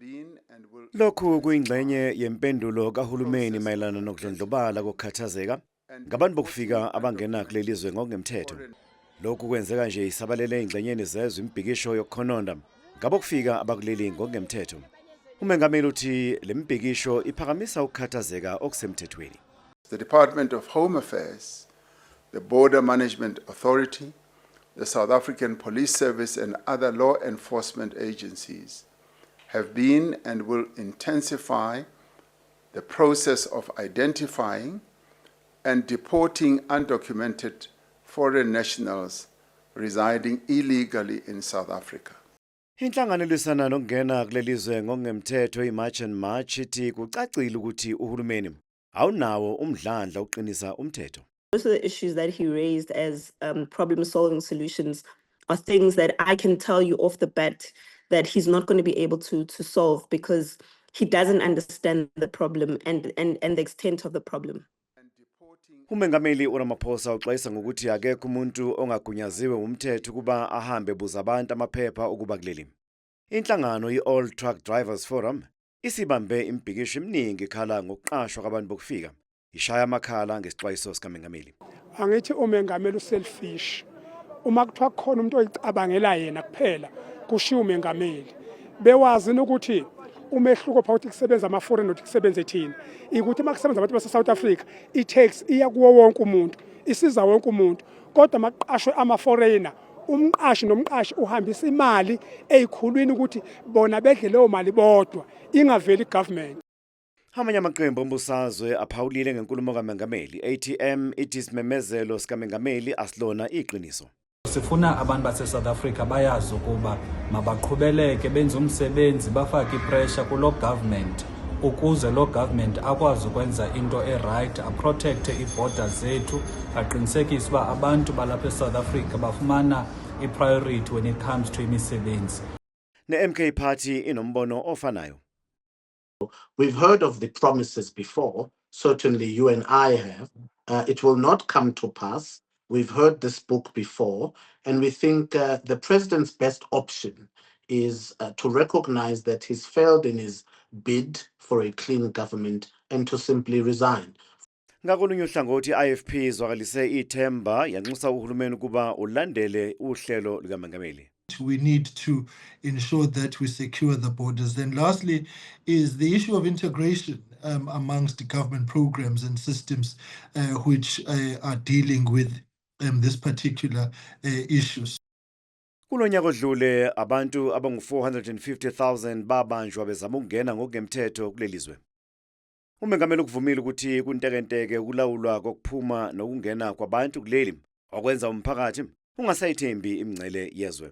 been and will Lokhu kuyingxenye yempendulo kahulumeni mayelana nokudlondlobala kokukhathazeka ngabantu bokufika abangena kuleli zwe ngokungemthetho. Lokhu kwenzeka nje isabalele ezingxenyeni zezwe imibhikisho yokukhononda ngabokufika abakuleli ngokungemthetho. Umengameli uthi le mibhikisho iphakamisa ukukhathazeka okusemthethweni. The Department of Home Affairs, the Border Management Authority, the South African Police Service, and other law enforcement agencies have been and will intensify the process of identifying and deporting undocumented foreign nationals residing illegally in South Africa. Inhlangano elwisana nokungena kuleli zwe ngokungemthetho iMarch and March ithi kucacile ukuthi uhulumeni awunawo umdlandla uqinisa umthetho. Most of the issues that he raised as problem solving solutions are things that I can tell you off the bat that he's not going to be able to solve because he doesn't understand the problem and the extent of the problem. Umengameli uRamaphosa uxwayisa ngokuthi akekho umuntu ongagunyaziwe umthetho ukuba ahambe ebuza abantu amaphepha ukuba kuleli. Inhlangano i-All Truck Drivers Forum isibambe imibhikisho eminingi ikhala ngokuqashwa kwabantu bokufika. Ishaya amakhala ngesixwayiso sikamengameli. Angithi umengameli uselfish. Uma kuthiwa kukhona umuntu oyicabangela yena kuphela, kushiwo umengameli. Bewazi ukuthi umehluko phakathi kusebenza ama-foreign nokuthi kusebenze thina ikuthi uma kusebenza abantu base-South Africa, i-tax iya kuwo wonke umuntu, isiza wonke umuntu, kodwa uma kuqashwe ama-foreigner, umqashi nomqashi uhambisa imali eyikhulwini ukuthi bona bedle leyo mali bodwa, ingaveli i-government. Amanye amaqembu ombusazwe aphawulile ngenkulumo kaMengameli. ATM ithi isimemezelo sikamengameli asilona iqiniso. Sifuna abantu base-South Africa bayazi ukuba mabaqhubeleke benze umsebenzi, bafake ipressure kulo government ukuze lo government akwazi ukwenza into eright, aprotecte iibhoda zethu, aqinisekise uba abantu balapha eSouth Africa bafumana i-priority when it comes to imisebenzi. Ne-MK Party inombono ofanayo. We've heard of the promises before. Certainly, you and I have. It will not come to pass. We've heard this book before, and we think the president's best option is to recognize that he's failed in his bid for a clean government and to simply resign. Ngakolunye uhlangothi, i-IFP izwakalise ithemba, yanxusa uhulumeni ukuba ulandele uhlelo lukamengameli. We need to ensure that we secure the borders. Then lastly is the issue of integration amongst the government programs and systems which are dealing with this particular issues. Kulonyaka odlule abantu abangu-450,000 babanjwa bezama ukungena ngokungemthetho kuleli zwe. Umengameli ukuvumile ukuthi kuntekenteke ukulawulwa kokuphuma nokungena kwabantu kuleli, okwenza umphakathi ungasayithembi imingcele yezwe.